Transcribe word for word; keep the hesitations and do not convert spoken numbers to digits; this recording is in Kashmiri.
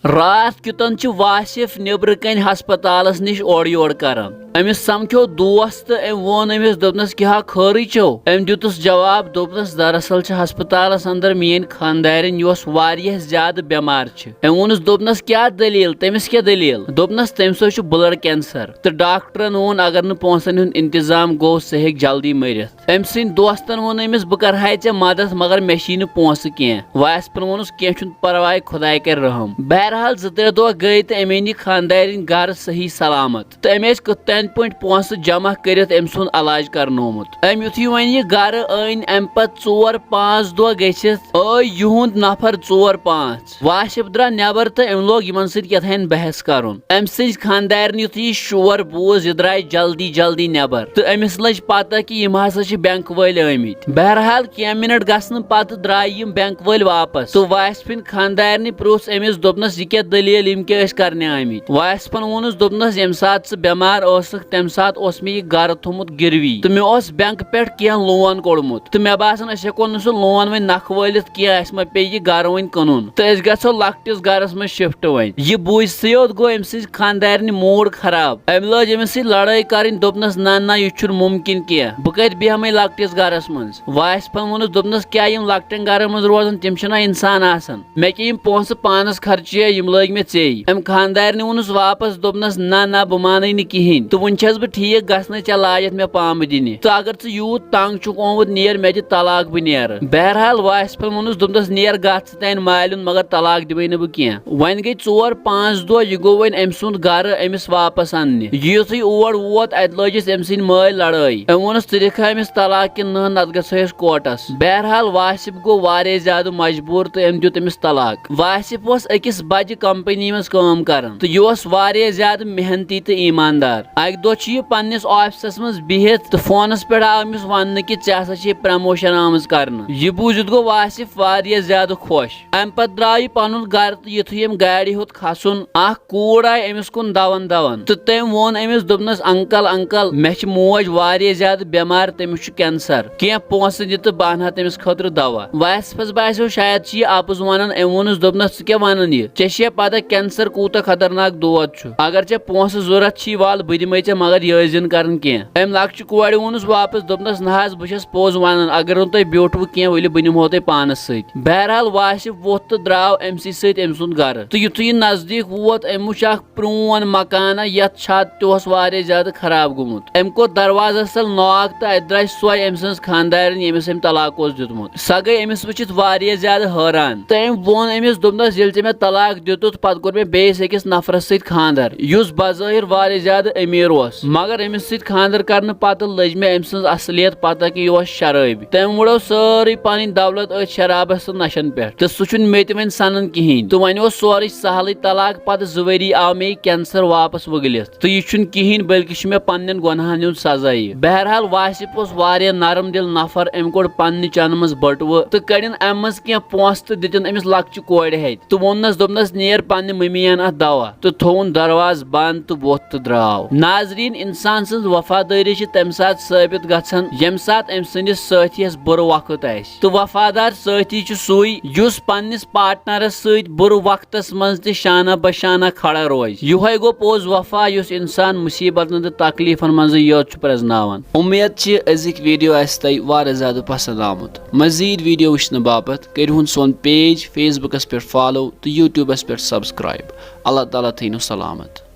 راتھ کیُتن چھُ واصف نیبرٕ کنۍ ہسپتالس نِش اورٕ یورٕ کران۔ أمِس سمکھیو دوست تہٕ أمۍ ووٚن أمِس، دوٚپنس، "کیٛاہ خٲرٕے چھو؟" أمۍ دیُتُس جواب، دوٚپنس، "دراصل چھِ ہسپتالس اندر میٲنۍ خاندارِنۍ، یۄس واریاہ زیادٕ بٮ۪مار چھِ۔" أمۍ ووٚنُس، دوٚپنس، "کیٛاہ دٔلیٖل؟ تٔمِس کیٛاہ دٔلیٖل؟" دوٚپنس، "تٔمِس حظ چھُ blood cancer تہٕ ڈاکٹرن ووٚن، اگر نہٕ پونٛسن ہُنٛد انتظام گوٚو، سُہ ہیٚکہِ جلدی مٔرِتھ۔" أمۍ سٕنٛدۍ دوستن ووٚن أمِس، "بہٕ کرہاے ژےٚ مدد، مگر مےٚ چھی نہٕ پونٛسہٕ کینٛہہ۔" واصفن ووٚنُس، "کینٛہہ چھُنہٕ پرواے، خداے کرِ رحم۔" بہرحال، زٕ ترٛےٚ دۄہ گٔے تہٕ أمۍ أنۍ یہِ خاندارِنۍ گرٕ صحیح سلامت۔ تہٕ أمۍ ٲسۍ کِتھ تانۍ پٲٹھۍ پونٛسہٕ جمع کٔرِتھ أمۍ سُنٛد علاج کرنومُت۔ أمۍ یُتھُے وۄنۍ یہِ گرٕ أنۍ، اَمہِ پتہٕ ژور پانٛژھ دۄہ گٔژھِتھ آے یِہُنٛد نفر ژور پانٛژھ۔ واصف درٛاو نٮ۪بر تہٕ أمۍ لوگ یِمن سۭتۍ کیٛاہ تام بحث کرُن۔ أمۍ سٕنٛزِ خاندارنہِ یُتھُے یہِ شور بوٗز، یہِ درٛاے جلدی جلدی نٮ۪بر تہٕ أمِس لٔج پتہ کہِ یِم ہسا چھِ بینک وٲلۍ آمٕتۍ۔ بہرحال، کینٛہہ منٹ گژھنہٕ پتہٕ درٛاے یِم بینک وٲلۍ واپس تہٕ واصفٕنۍ خاندارنہِ پرٛژھ أمِس، دوٚپنس، "یہِ کیٛاہ دٔلیٖل؟ یِم کیٛاہ ٲسۍ کرنہِ آمٕتۍ؟" واصفن ووٚنُس، دوٚپنس، "ییٚمہِ ساتہٕ ژٕ بٮ۪مار ٲسکھ، تَمہِ ساتہٕ اوس مےٚ یہِ گرٕ تھوٚمُت گِروی تہٕ مےٚ اوس بینک پٮ۪ٹھ کینٛہہ loan کوٚڑمُت تہٕ مےٚ باسان، أسۍ ہٮ۪کو نہٕ سُہ loan وۄنۍ نکھٕ وٲلِتھ کینٛہہ، اَسہِ ما پیٚیہِ یہِ گرٕ وۄنۍ کٕنُن تہٕ أسۍ گژھو لۄکٹِس گرس منٛز shift وۄنۍ۔" یہِ بوٗزتھٕے یوت گوٚو أمۍ سٕنٛزِ خاندارنہِ mood خراب۔ أمۍ لٲج أمِس سۭتۍ لڑٲے کرٕنۍ، دوٚپنس، "نہ نہ، یہِ چھُنہٕ مُمکِن کینٛہہ، بہٕ کتہِ بیٚہمے لۄکٹِس گرس منٛز؟" واصفن ووٚنُس، دوٚپنس، "کیٛاہ یِم لۄکٹٮ۪ن گرن منٛز روزان، تِم چھِنہ انسان آسان؟ مےٚ کیٛاہ یِم پونٛسہٕ پانس خرچہِ، یِم لٲگۍ مےٚ ژےٚ۔" أمۍ خاندارنہِ ووٚنُس واپس، دوٚپنس، "نہ نہ، بہٕ مانَے نہٕ کِہیٖنۍ تہٕ وُنہِ چھَس بہٕ ٹھیٖک گژھنَے، ژےٚ لاجَتھ مےٚ پامہٕ دِنہِ۔ تہٕ اگر ژٕ یوٗت تنٛگ چھُکھ آمُت، نیر، مےٚ دِ طلاق، بہٕ نیرٕ۔" بہرحال واصفن ووٚنُس، دوٚپنس، "نیر، گژھ ژٕ تانۍ مالہِ ہُنٛد، مگر طلاق دِمَے نہٕ بہٕ کینٛہہ۔" وۄنۍ گٔے ژور پانٛژھ دۄہ، یہِ گوٚو وۄنۍ أمۍ سُنٛد گرٕ أمِس واپس اننہِ۔ یُتھُے اور ووت، اتہِ لٲجِس أمۍ سٕنٛدۍ مٲلۍ لڑٲے۔ أمۍ ووٚنُس، "ژٕ دِکھا أمِس طلاق کِنہٕ نہٕ، نتہٕ گژھو أسۍ کورٹس۔" بہرحال واصف گوٚو واریاہ زیادٕ مجبوٗر تہٕ أمۍ دیُت أمِس طلاق۔ واصف اوس أکِس بجہِ کمپنی منٛز کٲم کران تہٕ یہِ اوس واریاہ زیادٕ محنتی تہٕ ایماندار۔ اکہِ دۄہ چھُ یہِ پننِس آفسس منٛز بِہِتھ تہٕ فونس پٮ۪ٹھ آو أمِس وننہٕ کہِ ژےٚ ہسا چھے promotion آمٕژ کرنہٕ۔ یہِ بوٗزِتھ گوٚو واصف واریاہ زیادٕ خۄش۔ امہِ پتہٕ درٛاو یہِ پنُن گرٕ تہٕ یُتھُے أمۍ گاڑِ ہیوٚت کھسُن، اکھ کوٗر آیہِ أمِس کُن دوان دوان تہٕ تٔمۍ ووٚن أمِس، دوٚپنس، "انکل، انکل، مےٚ چھِ موج واریاہ زیادٕ بٮ۪مار، تٔمِس چھُ cancer۔ کینٛہہ پونٛسہٕ دِ تہٕ بہٕ انہٕ ہا تٔمِس خٲطرٕ دوا۔" واصفس باسیو شاید چھِ یہِ اپُز ونان، أمۍ ووٚنُس، دوٚپنس، "ژٕ کیٛاہ ونان یہِ؟ ژےٚ چھےٚ پتہ cancer کوٗتاہ خطرناک دود چھُ؟ اگر ژےٚ پونٛسہٕ ضروٗرت چھی، ول، بہٕ دِمے ژےٚ، مگر یہِ ٲسۍ زِ نہٕ کران کینٛہہ۔" أمۍ لۄکچہِ کورِ ووٚنُس واپس، دوٚپنس، "نہ حظ، بہٕ چھَس پوٚز ونان، اگر نہٕ تۄہہِ بیوٗٹھوٕ کینٛہہ، ؤلِو، بہٕ نِمہو تۄہہِ پانس سۭتۍ۔" بہرحال واصف ووٚتھ تہٕ درٛاو أمۍ سٕے سۭتۍ أمۍ سُنٛد گرٕ تہٕ یُتھُے یہِ نزدیٖک ووت، أمۍ وٕچھ اکھ پرٛون مکانہ، یتھ چھت تہِ اوس واریاہ زیادٕ خراب گوٚمُت۔ أمۍ کوٚر دروازس تل knock تہٕ اتہِ درٛاے سۄے أمۍ سٕنٛز خانٛدارِنۍ، ییٚمِس أمۍ طلاق اوس دیُتمُت۔ سۄ گٔے أمِس وٕچھِتھ واریاہ زیادٕ حٲران تہٕ أمۍ ووٚن أمِس، دوٚپنس، "ییٚلہِ ژےٚ مےٚ طلاق دیُتُتھ، پتہٕ کوٚر مےٚ بیٚیِس أکِس نفرس سۭتۍ خانٛدر، یُس بظٲہر واریاہ زیادٕ أمیٖر اوس، مگر أمِس سۭتۍ خانٛدر کرنہٕ پتہٕ لٔج مےٚ أمۍ سٕنٛز اصلیت پتہ کہِ یہِ اوس شرٲبۍ۔ تٔمۍ وُڑٲو سٲرٕے پنٕنۍ دولت أتھۍ شرابس تہٕ نشن پٮ۪ٹھ، تہٕ سُہ چھُنہٕ مےٚ تہِ وۄنۍ سنان کِہیٖنۍ، تہٕ وۄنۍ اوس سورُے سہلٕے۔ طلاق پتہٕ زٕ ؤری آو مےٚ یہِ cancer واپس وُگلِتھ، تہٕ یہِ چھُنہٕ کِہیٖنۍ، بلکہِ چھُ مےٚ پننٮ۪ن گۄناہن ہُنٛد سزا یہِ۔" بہرحال واصف اوس واریاہ نرم دل نفر، أمۍ کوٚڑ پننہِ چنہٕ منٛز بٔٹوٕ تہٕ کٔڑِن امہِ منٛز کینٛہہ پونٛسہٕ تہٕ دِتِن أمِس لۄکچہِ کورِ ہتہِ تہٕ ووٚننس، دوٚپنس، "نیر پننہِ مٔمی ان اتھ دوا"، تہٕ تھووُن دروازٕ بند تہٕ ووٚتھ تہٕ درٛاو۔ ناظرین، انسان سٕنٛز وفادٲری چھِ تمہِ ساتہٕ ثٲبت گژھان، ییٚمہِ ساتہٕ أمۍ سٕنٛدِس سٲتھیس بُرٕ وقت آسہِ۔ تہٕ وفادار سٲتھی چھُ سُے، یُس پننِس پارٹنرس سۭتۍ بُرٕ وقتس منٛز تہِ شانہ بہ شانہ کھڑا روزِ۔ یِہوے گوٚو پوٚز وفا، یُس انسان مصیبتن تہٕ تکلیفن منٛزٕے یوت چھُ پرزناوان۔ امید چھِ أزِکۍ video آسہِ تۄہہِ واریاہ زیادٕ پسند آمُت۔ مزید video وٕچھنہٕ باپتھ کٔرِہُن سون page Facebook پٮ۪ٹھ follow تہٕ YouTube پٮ۪ٹھ subscribe۔ اللہ تعالیٰ تھٲینو سلامت۔